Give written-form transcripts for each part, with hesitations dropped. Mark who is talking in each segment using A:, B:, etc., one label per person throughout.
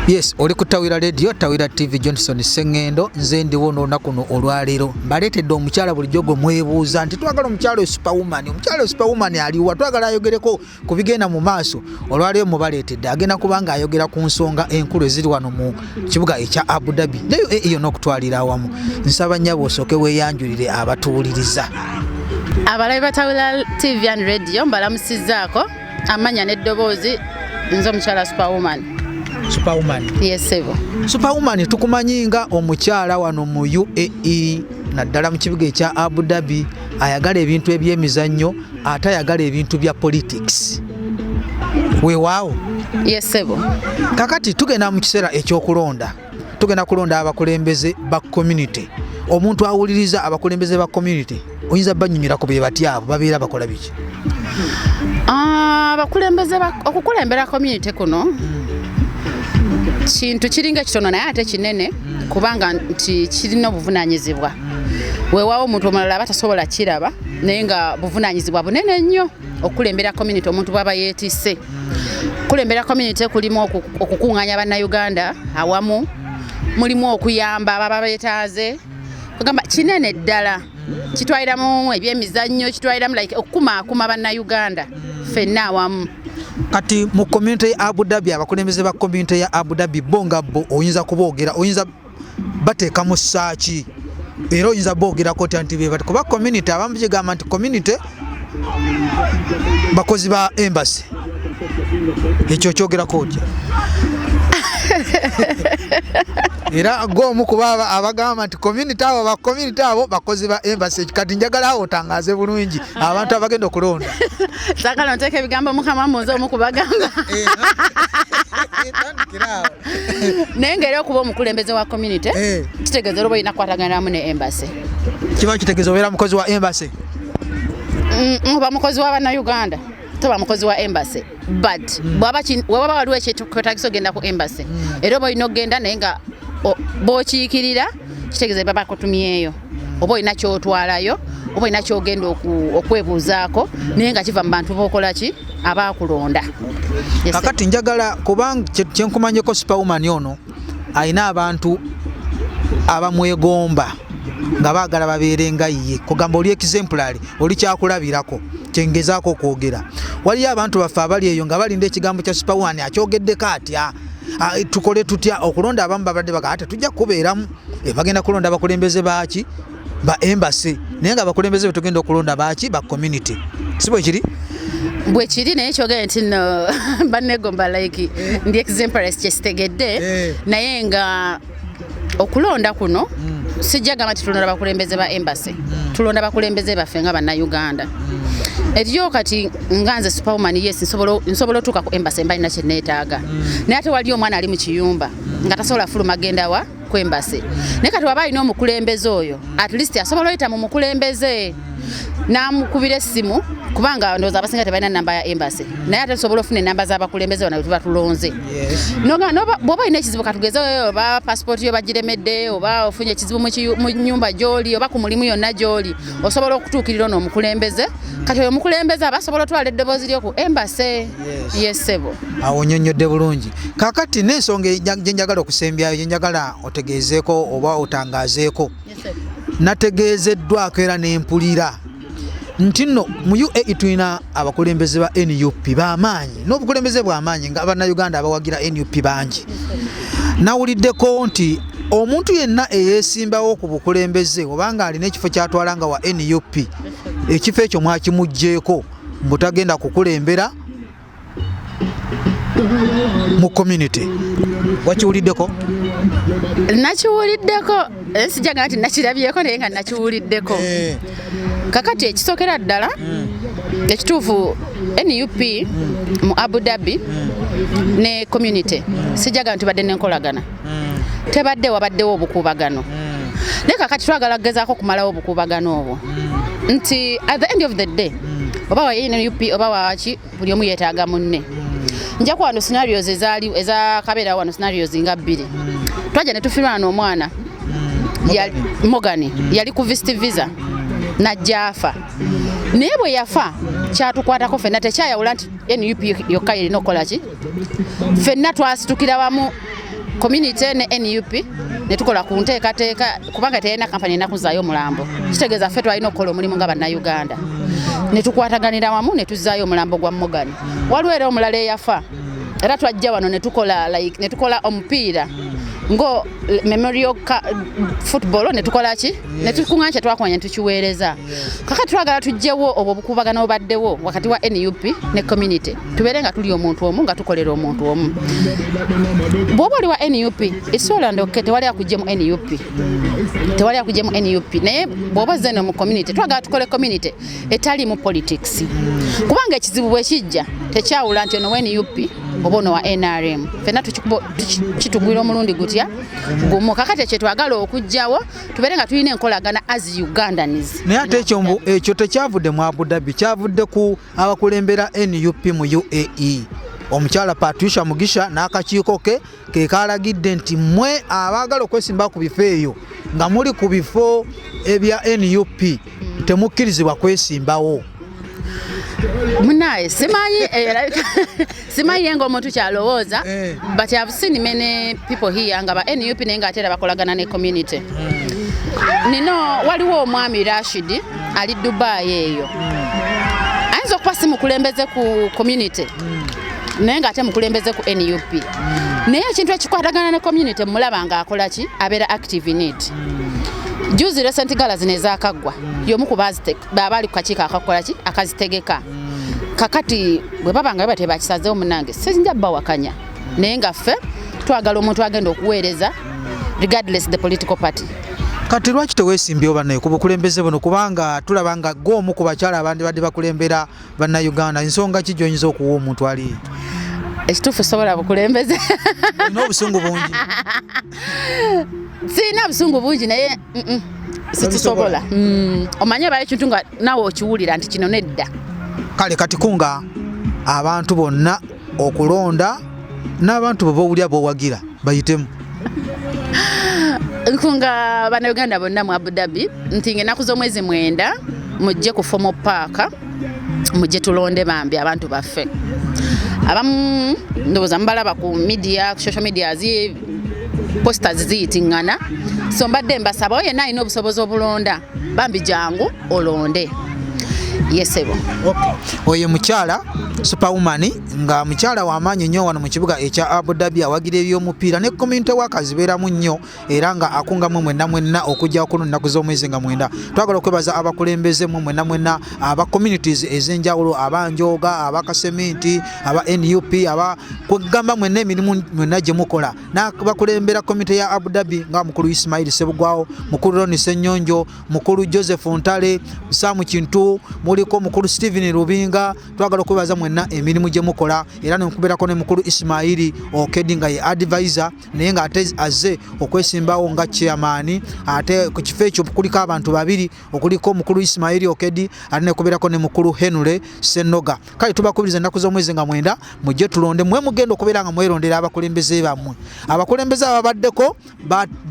A: Yes, oli ku Tawira Radio, Tawira TV, Johnson Sengendo, nze ndiwo n'olunaku luno olwaleero. Mbaleetedde omukyala bulijjo gwe mwebuuza nti twagala omukyala oyo superwoman, omukyala oyo superwoman aliwa, twagala ayogereko ku bigenda mu maaso. Olwaleero mubaleetedde agenda kuba ng'ayogera ku nsonga enkulu eziri wano mu kibuga ekya Abu Dhabi nayo eyo n'okutwalira awamu. Nsaba nnyabo osooke weeyanjulire abatuwuliriza.
B: Abalabi ba Tawira TV and Radio mbalamusizzaako amannya n'eddoboozi, nze omukyala Superwoman.
A: Superwoman.
B: Yes, ssebo.
A: Superwoman, tukumanyi nga omukyala wano mu UAE, naddala mu kibuga ekya Abu Dhabi, ayagala ebintu ebyemizannyo ate ayagala ebintu bya politics. Weewaawo?
B: Yes, ssebo.
A: Kakati tugenda mu kiseera ekyokulonda, tugenda kulonda abakulembeze ba community. Omuntu awuliriza, abakulembeze ba community oyinza banyumirako be batya? Abo babeera bakola biki?
B: Ah, abakulembeze okukulembera community kuno kintu kiringa ekitono naye ate kinene, kubanga nti kirina obuvunaanyizibwa. Weewaawo omuntu omulala aba tasobola kiraba, naye nga buvunaanyizibwa bunene nnyo okukulembera community. Omuntu bw'aba yeetisse kulembera community, kulimu okukuŋŋaanya Bannayuganda awamu, mulimu okuyamba ababa beetaaze. Kugamba kinene ddala, kitwaliramu ebyemizannyo, kitwaliramu like okukumaakuma Bannayuganda ffenna awamu.
A: Kati mu community ya Abu Dhabi, abakulembeze ba community ya Abu Dhabi bo nga bo oyinza kuboogera, oyinza bateeka mu ssaaki era oyinza boogerako otya nti bebati? Kuba community abamu kigamba nti community bakozi ba embassy, ekyo kyogerako otya? Era gwomu kuba abagamba nti community abo ba community abo bakozi ba embassy. Kati njagala awo otangaaze bulungi abantu abagenda okulonda.
B: Saagala nteeka ebigambo mukama munze omu kubagamba, naye ngaera okuba omukulembeze wa community kitegeeza era oba olina kukwataganiramu ne embassy.
A: Kiba kitegeeza obeera mukozi wa embassy?
B: Oba mukozi wa Bannayuganda, toba mukozi wa embassy, but bwaba waliwo ekyetagisa ogenda ku embassy, era oba olina okugenda, naye nga b'okiikirira kitegeeza baba bakutumyeyo, oba olina kyotwalayo, oba olina kyogenda okwebuuzaako, naye nga kiva mu bantu bokola ki abakulonda. Yes, sir.
A: Kakati njagala, kubanga kyenkumanyeko superwoman ono alina abantu abamwegomba nga baagala babeere nga ye, kugamba oli exemplary, oli kyakulabirako. Kyengezaako okwogera, waliyo abantu baffe abali eyo nga balinda ekigambo kya superwoman, akyogeddeko atya? Ah, tukole tutya okulonda? Abamu babadde baga ate tujja kubeeramu. Eh, bagenda kulonda abakulembeze baaki? Ba embassy. Naye nga abakulembeze betugenda okulonda baaki? Ba community, si bwe kiri?
B: Bwe kiri, naye kyogere nti no banegomba like ndi exemplary kyesitegedde. Naye nga okulonda kuno sijja gamba nti tulonda bakulembeze ba embassy, tulonda bakulembeze baffe nga Bannayuganda. Eriyo kati nga nze superwoman, yes, nsobola otuuka ku embassy mba nina kyeneetaaga, naye ate waliyo omwana ali mu kiyumba nga tasobola fuluma genda wa ku embassy. Naye kati waba alina omukulembeze oyo, at least asobola oyita mu mukulembeze n'amukubira essimu, kubanga ndowooza abasinga tebalina namba ya embassy, naye ate tusobola ofuna enamba z'abakulembeze bano betuba tulonze. Bw'oba olina ekizibu, katugeze oba passport yo bagiremedde, oba ofunye ekizibu mu nyumba gy'oli oba ku mulimu yonna gy'oli, osobola okutuukirira ono omukulembeze. Kati oyo omukulembeze aba asobola otwala eddoboozi lyo ku embassy. Yes, ssebo.
A: Awo onyonnyodde bulungi. Kakati n'ensonga gye njagala okusembyayo, gye njagala otegeezeeko oba otangaazeeko, nategeezeddwako era nempulira nti nno mu UAE tulina abakulembeze ba NUP b'amaanyi n'obukulembeze bw'amaanyi, nga Bannayuganda abawagira NUP bangi. Nawuliddeko nti omuntu yenna eyeesimbawo ku bukulembeze obanga alina ekifo kyatwala nga wa NUP, ekifo ekyo mwakimuggyeeko, mbu tagenda kukulembera mu community. Wakiwuliddeko?
B: Nakiwuliddeko, sijjaga nti nakirabyeko, naye nga nakiwuliddeko. Kakati ekisookera ddala ekituufu, NUP mu Abu Dhabi ne community sijjaga nti badde nenkolagana, tebadde, wabaddewo obukuubagano. Naye kakati twagala kugezaako okumalawo obukuubagano obwo, nti at the end of the day, oba wa NUP oba waki, buli omu yeetaaga munne. Nja kuwa wano scenarios ezaali ezakabeera wano, scenarios nga bbiri. Twajja ne tufiirwana omwana Morgan, yali ku visit visa najja afa, naye bwe yafa kyatukwatako ffenna, tekyayawula nti NUP yokka yerina okukola ki. Ffenna twasitukira wamu. Community ne NUP ne tukola ku nteekateeka, kubanga teyalina kampani erina kuzzaayo omulambo. Kitegeeza ffe twalina okukola omulimu nga Bannayuganda, ne tukwataganira wamu ne tuzzaayo omulambo gwa Morgan. Waliwo era omulala eyafa, era twajja wano ne tukola like, ne tukola omupiira ngo memorial football, ne tukola ki, ne tukuŋŋaanya kye twakuŋŋaanya ne tukiweereza. Kakati twagala tuggyewo obwo obukuubagano obubaddewo wakati wa NUP ne community, tubeere nga tuli omuntu omu, nga tukolera omuntu omu. Bw'oba oli wa NUP, it's all and okay, tewali akujje mu NUP, tewali akujje mu NUP. Naye bw'oba ozze eno mu community, twagala tukole community etali mu politics, kubanga ekizibu bwe kijja tekyawula nti ono wa NUP oba ono wa NRM. Ffenna kitugwira omulundi gutya gumu. Kakati ekyo twagala okuggyawo, tubeere nga tulina enkolagana as Ugandans.
A: Naye ate ekyo mbu ekyo tekyavudde mu Abu Dhabi, kyavudde ku abakulembera NUP mu UAE, omukyala Patricia Mugisha n'akakiiko ke ke kalagidde nti mmwe abaagala okwesimba ku bifo eyo nga muli ku bifo ebya NUP temukkirizibwa kwesimbawo.
B: Munaye, simanyi, simanyi ye ng'omuntu kyalowooza, but I've seen many people here nga ba NUP naye ng'ate era bakolagana ne community. Nino waliwo omwami Rashid ali Dubai eyo, ayinza okuba si mukulembeze ku community naye ng'ate mukulembeze ku NUP, naye ekintu ekikwatagana ne community mulaba ng'akola ki, abeera active in it. Juzi recent gala zino ezakaggwa, y'omu ku baba ali ku kakiiko akakola ki, akazitegeka. Kakati bwe baba nga baba tebakisazeewo, munange sinja bawakanya, naye nga ffe twagala omuntu agenda okuweereza regardless the political party.
A: Kati lwaki teweesimbyewo bannaye ku bukulembeze buno? Kubanga tulaba nga gw'omu ku bakyala abandibadde bakulembera Bannayuganda. Ensonga ki gy'oyinza okuwa omuntu ali?
B: Ekituufu, sobola bukulembeze.
A: Olina obusungu bungi.
B: Sirina busungu bungi, naye sikisobola. Omanye abayo ekintu nga naawe okiwulira nti kino nedda.
A: Kale kati kunga abantu bonna okulonda n'abantu bwe bowulira bowagira bayitemu.
B: Nkunga Bannayuganda bonna mu Abu Dhabi nti ng'ennaku z'omwezi 9 mujje ku Formal Park, mujje tulonde bambi abantu baffe. Abamu ndowooza mubalaba ku media, ku social media, zi posters ziyitiŋŋana. So mbadde mbasaba, oyo yenna alina obusobozi obulonda, bambi jangu olonde yesebo.
A: Oyo mukyala superwoman, nga mukyala w'amaanyi nnyo wano mu kibuga ekya Abu Dhabi, awagira ebyomupiira ne community workers zibeeramu nnyo, era nga akungamu mwenna mwenna okujja kuno nnaku z'omwezi nga 9. Twagala okwebaza abakulembeze mwe mwenna mwenna aba communities ez'enjawulo, abanjooga, abakaseminti, aba NUP, aba kwegamba mwenna emirimu mwenna gye mukola, n'abakulembera komite ya Abu Dhabi nga mukulu Ismail Sebugwawo, mukulu Roni Ssenyonjo, mukulu Joseph Ntale, Samu Kintu, muliko mukulu Steven Rubinga. Twagala okwebaza mwenna emirimu gye mukola, era nekubeerako ne mukulu Ismaili Okedi nga ye advisor, naye ng'ate azze okwesimbawo nga chairman. Ate ku kifo ekyo kuliko abantu babiri, okuliko omukulu Ismaili Okedi ate nekubeerako ne mukulu Henry Senoga. Kale tubakubiriza ennaku z'omwezi nga 9 mujje tulonde. Mwe mugenda okubeera nga mwerondera abakulembeze bammwe. Abakulembeze ababaddeko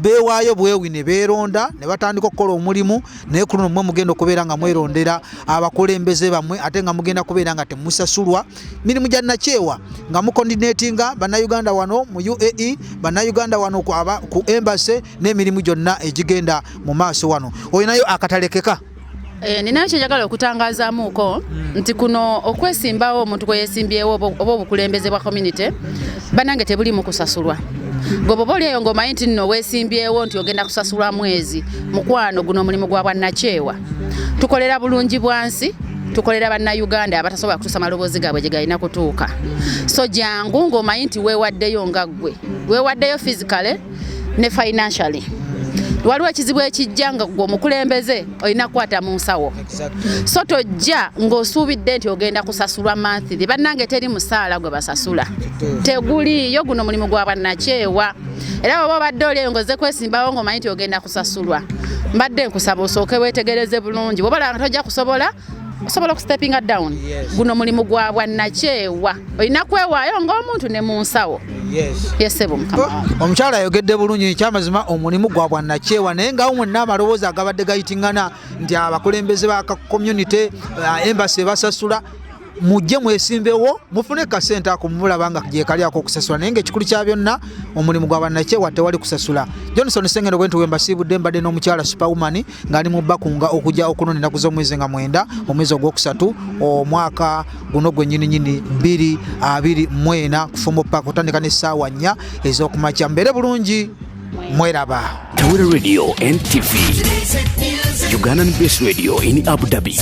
A: beewaayo bwewi ne beeronda ne batandika okukola omulimu, naye ku luno mwe mugenda okubeera nga mwerondera abakulembeze bammwe, ate nga mugenda kubeera nga temusasulwa, mirimu gya nakyewa, nga mucoordinatinga Bannayuganda wano mu UAE, Bannayuganda wano ku embassy n'emirimu gyonna egigenda mu maaso wano. Olinayo akatalekeka?
B: Ninayo kyenjagala okutangazaamuuko nti kuno okwesimbawo, omuntu kwe yeesimbyewo oba obukulembeze bwa community, bannange tebuli mu kusasulwa. Gwe bw'oba oli eyo ng'omanyi nti nno weesimbyewo nti ogenda kusasulwa mwezi, mukwano, guno omulimu gwa bwannakyewa. Tukolera bulungi bwansi, tukolera Bannayuganda abatasobola kutuusa maloboozi gaabwe gye galina kutuuka. So jangu ng'omanyi nti weewaddeyo, nga ggwe weewaddeyo physically ne financially. Waliwo ekizibu ekijja nga gwe omukulembeze olina kukwata mu nsawo, so tojja ng'osuubidde nti ogenda kusasulwa monthly. Bannange, teri musaala gwe basasula, teguliiyo. Guno mulimu gwa bwannakyewa. Era bw'oba obadde oli eyo ng'ozze kwesimbawo ng'omanyi nti ogenda kusasulwa, mbadde nkusaba osooke weetegereze bulungi. Bw'oba olaba nga tojja kusobola, osobola okustepinga down. Guno mulimu gwa bwannakyewa, olina kwewaayo ng'omuntu ne mu nsawo. Yesebo, mukama wange.
A: Omukyala ayogedde bulungi. Ekyamazima omulimu gwa bwannakyewa, naye nga mwenna amaloboozi agabadde gayitingana nti abakulembeze ba community, embassy ebasasula. Mujje mwesimbewo mufune kasente ako, mulaba nga gyekali ako okusasula, naye ngaekikulu kya byonna omulimu gwa bannakyewa, tewali kusasula. Johnson Sengendo bwe nti wembasiibudde, mbadde n'omukyala superwoman ng'ali mu bakunga okujja okunona ennaku z'omwezi nga 9 omwezi ogwokusatu omwaka guno gwennyininyini 2024 ku Fumbo Park, otandika n'essaawa 4 ez'okumakya. Mbeere bulungi, mweraba.
C: Tawera Radio and TV. Ugandan Best Radio in Abu Dhabi.